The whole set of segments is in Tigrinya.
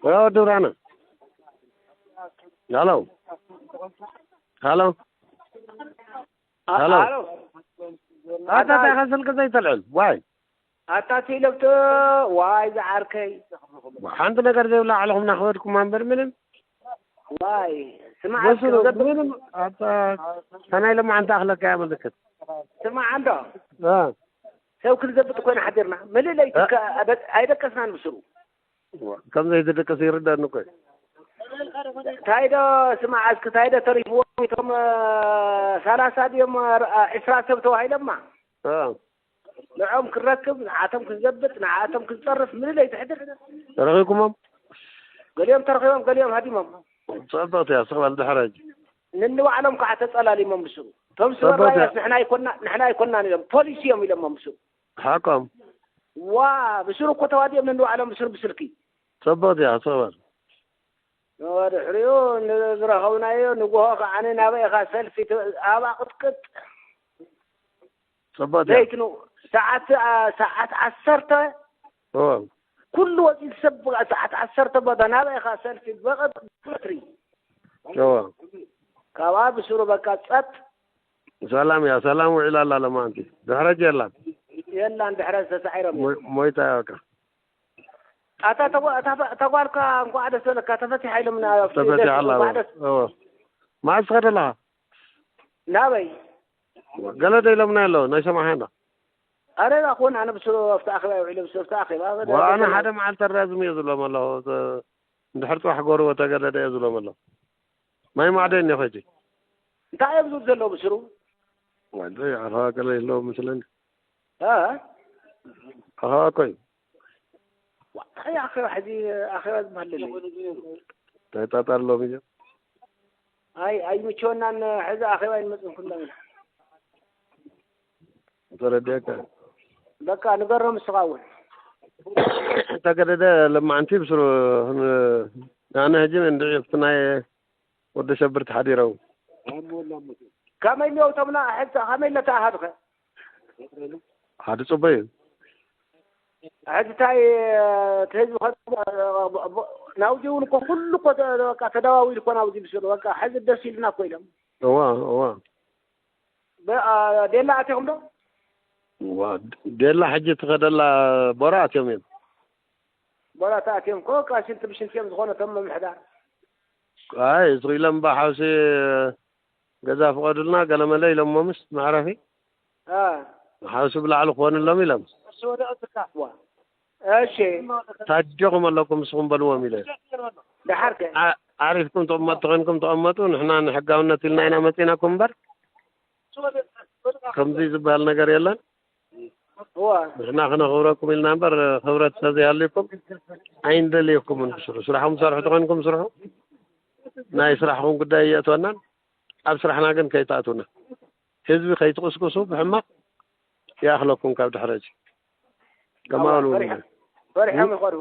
ወዲ ብርሃነ። ሃሎ። ሃሎ። ሃሎ። ኣታ እንታይ ከስልክ ዘይተልዕል? ዋይ። ኣታ ትኢለብቶ። ዋይ ዝዓርከይ። ሓንቲ ነገር ዘይብላ ዓለኹም ናኽበድኩም እምበር ምንም። ዋይ። ስማዕ እስኪ በስሩ ዘብ- ምንም ኣታ ከናይ ለማዓንቲ ኣኽለካ እያ ምልክት። ስማዕ እንዶ። እ። ሰብ ክንዘብጥ ኮይና ሓዲርና። ምልለይ እ። ትከ-፣ ኣደ-፣ ኣይደቀስናን ብስሩ። ዋ፣ ከም ዘይተደቀሰ ይርዳኒ እኮ እዩ። ታይዶ ስማዕ እስኪ ታይዶ ተሪፍዎም እቶም፣ እ፣ ሰላሳ ድዮም፣ እ፣ ዒስራ ሰብ ተዋሂሎማ? እ። ንዕኦም ክንረክብ፣ ንዓቶም ክንዘብጥ፣ ንዓቶም ክንጸርፍ ምልለይ ትሕድር። ረኺብኩሞም? ገሊኦም ተረኺቦም፣ ገሊኦም ሃዲሞም። ጸብቕቲ እያ፣ ስቕ በል ድሕሪ ሕጂ። ንንባዕሎም ከዓ ተጸላሊሞም ብስሩ። እቶም ጸብቕቲ እያ። ዝበራያስ ንሕና ኣይኮና-፣ ንሕና ኣይኮናን ኢሎም። ፖሊስ እዮም ኢሎሞም ብስሩ። ሓቆም። ዋ፣ ብስሩ እኮ ተዋዲኦም ነንባዕሎም ብስሩ ብስልኪ። ጽቡቕ እያ፣ ጽቡቕ። ድሕሪኡ ንዝረኸብናዮ ንግሆ ከዓኒ ናበይ ኢኻ ሰልፊ ት-፣ ኣብ ኣቕጥቅጥ። ጽቡቕ እያ። ለይት ን-፣ ሰዓት፣ ኣ፣ ሰዓት ዓሰርተ እዎ። ኩሉ ወፂኡ ሰብ ሰዓት ዓሰርተ ቦታ ናበይ ኢኻ ሰልፊ በቐጥ-፣ በትሪ። እዎ። ካብኣ ብስሩ በቃ ጸጥ። ሰላም እያ፣ ሰላም ውዒላ ኣላ ለማንቲ። ድሕረጅ የላን። የላን፣ ድሕረ ተሳዒሮም እዮም። ሞይ-፣ ሞይታ እያ በቃ። ኣታ ተጓ-፣ እታ ፈ-፣ እታ ጓልካ እንኳዕ ደስ በለካ፣ ተፈቲሓ ኢሎምና፣ ኣብቲ ተፈቲሓ ደስ ኣላ። እንኳዕ ደስ እዎ። መዓስ ትኸድ ኣለኻ? ናበይ? ገለ ዶ ኢሎምና ኣለዉ፣ ናይ ሰማዕኻ እንዳ። ኣረ፣ ኣኹን ኣነ ብስ-፣ ኣብቲ ኣኼባ ውዒለ፣ ብስ-፣ ኣብቲ ኣኼባ፣ ወ-፣ ኣነ ሓደ መዓልቲ ኣራዝም እየ ዝብሎም ኣለኹ። ተ-፣ እንድሕር ጽባሕ ጎርቦ ተገደደ እየ ዝብሎም ኣለኹ። ማይ ማዕዶ እኒኦ ኸጂ። እንታይ እዮም ዝብሉ ዘለዉ ብስሩ? ወዲ ኣኸባ ገለ የለዎም መስለኒ። እ? ኣኸባ እኮ እዩ። ዋ፣ እንታይ ኣኼባ ሕጂ ኣኼባ ዝበሃል ለለ? እንታይ ጣጣ ኣለዎም እዮም? ኣይ፣ ኣይምችወናን ሕዚ ኣኼባ ኣይንመጽን ኩሎም ኢና። ተረዲአካ። በቃ ንገሮም እስኻ እውን። ተገደደ ለማዓንቲ ብስሩ ን-፣ ኣነ ሕጂ እንድዒ ኣብቲ ናይ ወዲ ሸብር ተሓዲሮም። ከመይ እኒኦ እቶም ና-፣ ሕዚ ከመይ ኢለ ተኣሃዱኸ? ሓደ ጽቡቅ እዩ። ሕዚ እንታይ እቲ ህዝቢ ከ-፣ ናውዚ እውን እኮ ኩሉ እኮ ተ-፣ በቃ ተደዋዊሉ እኮ ናውዚ ምስሉ በቃ ሕዚ ደስ ኢሉና እኮ ኢሎም። እዋ፣ እዋ። በ-፣ አ፣ ዴላ ኣቲኹም ዶ? እዋ፣ ዴላ ሕጂ ትኸደላ ቦራ ኣትዮም እዮም። ቦራ ተኣትዮም እኮ በቃ ሽንቲ ብሽንቲ እዮም ዝኾነ እቶም ምምሕዳር። ኣይ፣ ስቕ ኢሎም እባ ሓውሲ ገዛ ፍቐዱልና ገለመለ ኢሎሞምስ መዕረፊ። አ። ሓውሲ ብላዕሊ ክኾንሎም ኢሎም። ዋ። እሺ። ታጆኹም ኣለኩም ንስኹም በልዎም ኢለ። ደሓር ከ? ዓ-፣ ዓሪፍኩም ተቐመጡ ተኾይንኩም ተቐመጡ፣ ንሕና ንሕጋውነት ኢልና ኢና መጺናኩም እምበር ከምዚ ዝበሃል ነገር የለን። እዋ። ንሕና ክነኽብረኩም ኢልና እምበር፣ ክብረት ተዘይሃልዩኩም ኣይንደልየኩምን። ስርሑ፣ ስራሕኩም ትሰርሑ ተኾይንኩም ስርሑ። ናይ ስራሕኩም ጉዳይ የእትወናን ኣብ ስራሕና ግን ከይትኣትውና። ህዝቢ ከይትቕስቅሱ ብሕማቕ ይኣኽለኩም ካብ ድሕረጅ። ከማኡ እውን ፈሪሖም፣ ፈሪሖም ይኸዱ።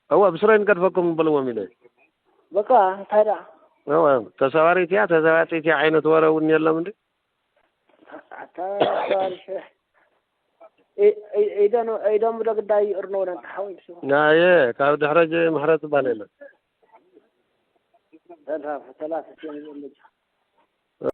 እወ፣ ብስረይ ንገድፈኩም በልዎም ኢለ። በቃ፣ እንታይ ደኣ? እወ፣ ተሰባሪት እያ፣ ተዘባጢት እያ ዓይነት ወረ እውን የሎም እንዴ? ኣታ፣ ተባሪሸ። ኢ-፣ ኢ-፣ ኢደኑ-፣ ኢዶም ዶ ግዳይ ይእርነው ነን ተሓወይ ብስሩ። ናየ፣ ካብ ድሕረጅ ምሕረት ዝበሃል የለን። ተላፍ-፣ ተላፍት እዮም ዘለጃ።